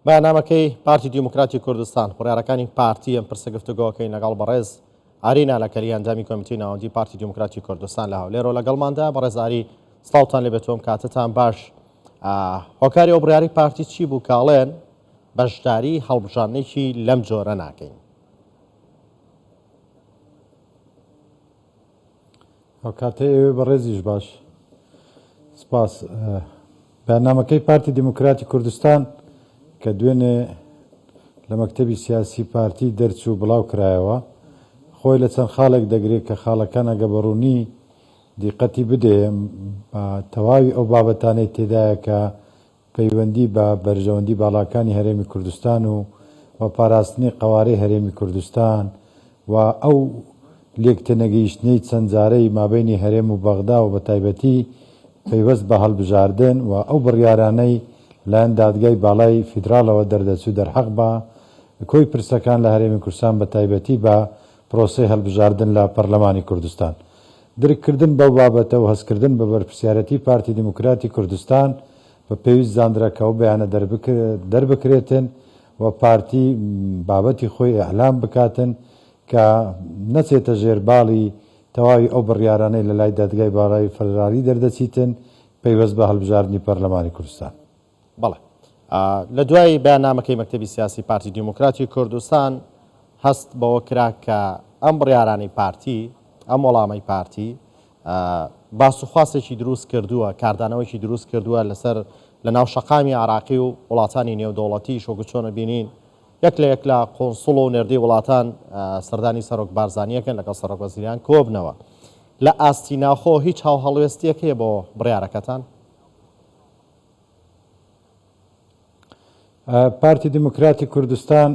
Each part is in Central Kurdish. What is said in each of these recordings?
بەیاننامەکەی پارتی دیموکراتی کوردستان، بڕیارەکانی پارتی ئەم پرسە گفتوگۆکەین لەگەڵ بەڕێز ئاری نالەکەری ئەندامی کۆمیتەی ناوەندی پارتی دیموکراتی کوردستان لە هەولێرەوە لەگەڵماندا. بەڕێز ئاری سڵاوتان لێبێت و ئەم کاتەتان باش. هۆکاری ئەو بڕیاری پارتی چی بوو کاڵێن بەشداری هەڵبژاردنێکی لەم جۆرە ناکەین؟ ئەوکاتەی ئێوەی بەڕێزیش باش. سپاس. بەیاننامەکەی پارتی دیموکراتی کوردستان کە دوێنێ لە مەکتەبی سیاسی پارتی دەرچوو بڵاو کرایەوە، خۆی لە چەند خاڵێک دەگرێت کە خاڵەکان ئەگە بە ڕوونی دیقەتی بدەیە تەواوی ئەو بابەتانەی تێدایە کە پەیوەندی بە بەرژەوەندی باڵاکانی هەرێمی کوردستان و و پاراستنی قەوارەی هەرێمی کوردستان و ئەو لێکتێنەگەیشتنەی چەند جارەی مابەینی هەرێم و بەغدا و بەتایبەتی پەیوەست بە هەڵبژاردن و ئەو بڕیارانەی لایەن دادگای باڵای فیدراڵەوە دەردەچوو دەرحەق بە کۆی پرسەکان لە هەرێمی کوردستان بەتایبەتی بە پرۆسەی هەڵبژاردن لە پەرلەمانی کوردستان. درک کردن بەو بابەتە و هەستکردن بە بەرپرسیارەتی پارتی دیموکراتی کوردستان بە پێویست زاندرا کە ئەو بەیانە دەربکرێتن و پارتی بابەتی خۆی ئیعلام بکاتن کە نەچێتە ژێر باڵی تەواوی ئەو بڕیارانەی لە لای دادگای باڵای فەدرالی دەردەچیتن پەیوەست بە هەڵبژاردنی پەرلەمانی کوردستان. بەڵێ. لە دوای بەیاننامەکەی مەکتەبی سیاسی پارتی دیموکراتی کوردستان هەست بەوە کرا کە ئەم بڕیارانەی پارتی، ئەم وەڵامەی پارتی باس و خواستێکی دروست کردووە، کاردانەوەیەکی دروست کردووە لەسەر لە ناو شەقامی عراقی و وڵاتانی نێودەوڵەتیش وەکو چۆن بینین یەک لە یەک لە قۆنسوڵ و نێردەی وڵاتان سەردانی سەرۆک بارزانیەکەن لەگەڵ سەرۆک وەزیران کۆبنەوە. لە ئاستی ناوخۆ هیچ هاوهەڵوێستیەک هەیە بۆ بڕیارەکەتان؟ پارتی دیموکراتی کوردستان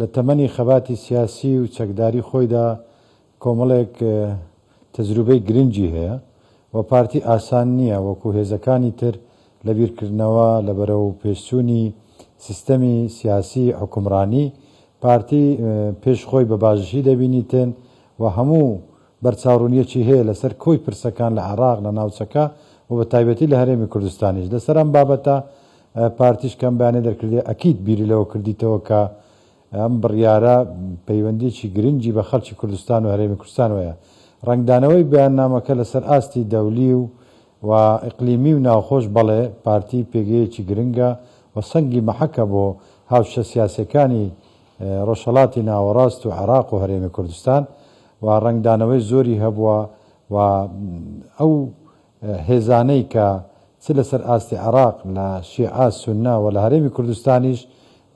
لە تەمەنی خەباتی سیاسی و چەکداری خۆیدا کۆمەڵێک تەجروبەی گرنگی هەیە و پارتی ئاسان نییە وەکو هێزەکانی تر لە بیرکردنەوە لە بەرەو پێشچوونی سیستەمی سیاسی حوکمڕانی پارتی پێش خۆی بە باشی دەبینیتن و هەموو بەرچاوڕوونییەکی هەیە لەسەر کۆی پرسەکان لە عێراق، لە ناوچەکە و بە تایبەتی لە هەرێمی کوردستانیش. لەسەر ئەم بابەتە پارتیش کە ئەم بەیانەی دەرکردی ئەکید بیری لەوە کردیتەوە کە ئەم بڕیارە پەیوەندییەکی گرنگی بە خەڵکی کوردستان و هەرێمی کوردستانەوە هەیە. ڕەنگدانەوەی بەیاننامەکە لەسەر ئاستی دەولی و و ئیقلیمی و ناوخۆش بەڵێ پارتی پێگەیەکی گرنگە و سەنگی مەحەکە بۆ هاوکیشە سیاسییەکانی ڕۆژهەڵاتی ناوەڕاست و عێراق و هەرێمی کوردستان و ڕەنگدانەوەی زۆری هەبووە و ئەو هێزانەی کە چ لەسەر ئاستی عێراق لە شیعە، سوننە و لە هەرێمی کوردستانیش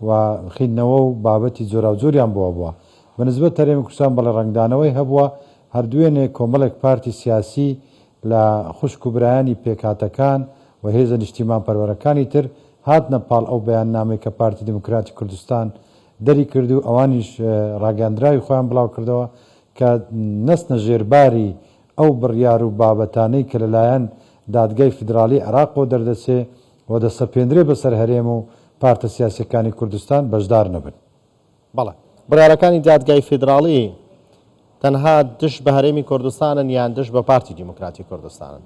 و خیندنەوە و بابەتی جۆراوجۆریان بۆ هەبووە. بە نسبەت هەرێمی کوردستان بەڵێ ڕەنگدانەوەی هەبووە، هەر دوێنێ کۆمەڵێک پارتی سیاسی لە خوشک و برایانی پێکهاتەکان و هێزە نیشتیمانپەروەرەکانی تر هاتنە پاڵ ئەو بەیاننامەی کە پارتی دیموکراتی کوردستان دەریکرد و ئەوانیش ڕاگەیاندراوی خۆیان بڵاوکردەوە کە نەچنە ژێرباری ئەو بڕیار و بابەتانەی کە لەلایەن دادگای فیدراڵی عێراقەوە دەردەچێ و دەسەپێندرێ بەسەر هەرێم و پارتە سیاسیەکانی کوردستان بەشدار نەبن. بەڵێ. بڕیارەکانی دادگای فیدراڵی تەنها دژ بە هەرێمی کوردستانن یان دژ بە پارتی دیموکراتی کوردستانن؟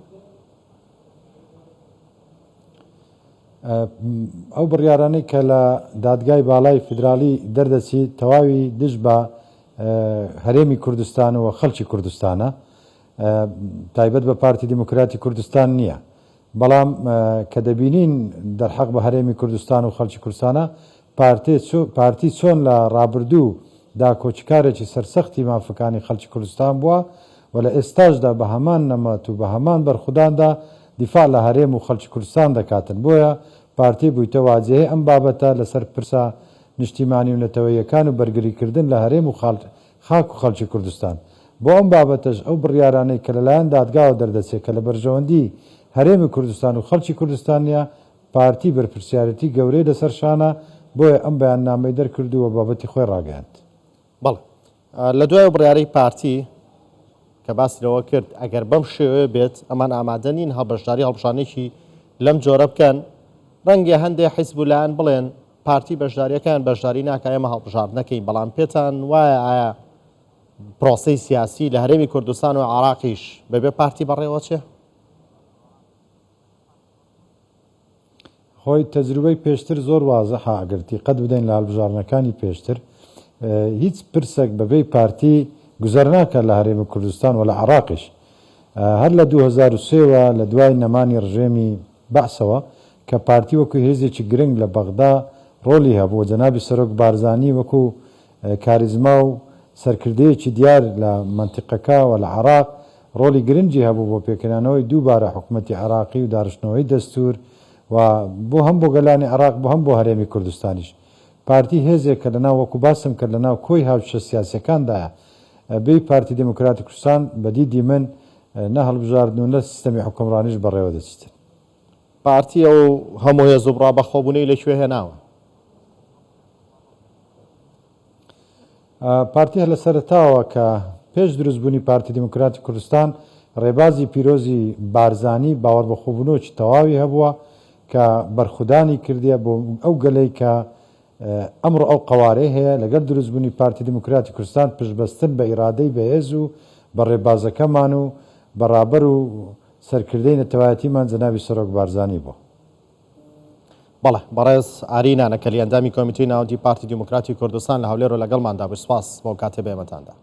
ئەو بڕیارانەی کە لە دادگای باڵای فیدراڵی دەردەچی تەواوی دژ بە هەرێمی کوردستان و خەڵکی کوردستانە تایبەت بە پارتی دیموکراتی کوردستان نییە بەڵام کە دەبینین دەرحەق بە هەرێمی کوردستان و خەڵکی کوردستانە، پارتی چۆن لە ڕابردوو دا کۆچکارێکی سەرسەختی مافەکانی خەڵکی کوردستان بووە و لە ئێستاشدا بە هەمان نەمەت و بە هەمان بەرخوداندا دیفاع لە هەرێم و خەڵکی کوردستان دەکاتن بۆیە پارتی بوویتە واجهەی ئەم بابەتە لەسەر پرسە نیشتیمانی و نەتەوەییەکان و بەرگریکردن لە هەرێم و خاک و خەڵکی کوردستان. بۆ ئەم بابەتەش ئەو بڕیارانەی کە لەلایەن دادگاوە دەردەچێت کە لە بەرژەوەندی هەرێمی کوردستان و خەڵکی کوردستان نیە، پارتی بەرپرسیارێتی گەورەی لەسەر شانە، بۆیە ئەم بەیاننامەی دەرکرد و بابەتی خۆی ڕاگەیاند. بەڵێ. لە دوای ئەو بڕیارەی پارتی کە باسی لەوە کرد ئەگەر بەم شێوەیە بێت ئەمان ئامادە نین بەشداری هەڵبژاردنێکی لەم جۆرە بکەن، ڕەنگە هەندێ حیزب و لایەن بڵێن پارتی بەشداریەکەیان بەشداری ناکا ئێمە هەڵبژاردنەکەین، بەڵام پێتان وایە ئایا پرۆسەی سیاسی لە هەرێمی کوردستان و عێراقیش بەبێ پارتی بەڕێوەچێ؟ خۆ. خۆی تەجروبەی پێشتر زۆر وازحە ئەگەر دیقەت بدەین لە هەڵبژاردنەکانی پێشتر هیچ پرسێک بەبێی پارتی گوزەر ناکات لە هەرێمی کوردستان و لە عێراقیش هەر لە 2003 وە لە دوای نەمانی ڕژێمی بەعسەوە کە پارتی وەکو هێزێکی گرنگ لە بەغدا ڕۆڵی هەبوو و جەنابی سەرۆک بارزانی وەکو کاریزما و سەرکردەیەکی دیار لە مەنتیقەکە و لە عێراق ڕۆڵی گرنگی هەبوو بۆ پێکهێنانەوەی دووبارە حکومەتی عێراقی و دارشتنەوەی دەستوور و بۆ هەم بۆ گەلانی عێراق بۆ هەم بۆ هەرێمی کوردستانیش. پارتی هێزێکە لەناو وەکو باسم کرد لەناو کۆی هاوکیشە سیاسیەکاندایە. بێی پارتی دێموکراتی کوردستان بە دیدی من نە هەڵبژاردن و نە سیستەمی حوکمڕانیش بەڕێوە دەچیتن. پارتی ئەو هەموو هێز و بڕا بەخۆبوونەی لە کوێ هێناوە؟ پارتی هەر لە سەرەتاوە کە پێش دروستبوونی پارتی دیموکراتی کوردستان ڕێبازی پیرۆزی بارزانی باوەڕبەخۆبوونۆکی تەواوی هەبووە کە بەرخودانی کردیە بۆ ئەو گەلەی کە ئەمڕۆ ئەو قەوارەی هەیە لەگەڵ دروستبوونی پارتی دیموکراتی کوردستان پشتبەستن بە ئیرادەی بەهێز و بە ڕێبازەکەمان و بە ڕابەر و سەرکردەی نەتەوایەتیمان جەنابی سەرۆک بارزانی بووە. بەڵێ بەڕێز ئاری نانەکەلی ئەندامی کۆمیتەی ناوەندی پارتی دیموکراتی کوردستان لە هەولێرەوە لەگەڵماندا بووی سوپاس بۆ کاتێ بە ئێمەتاندا.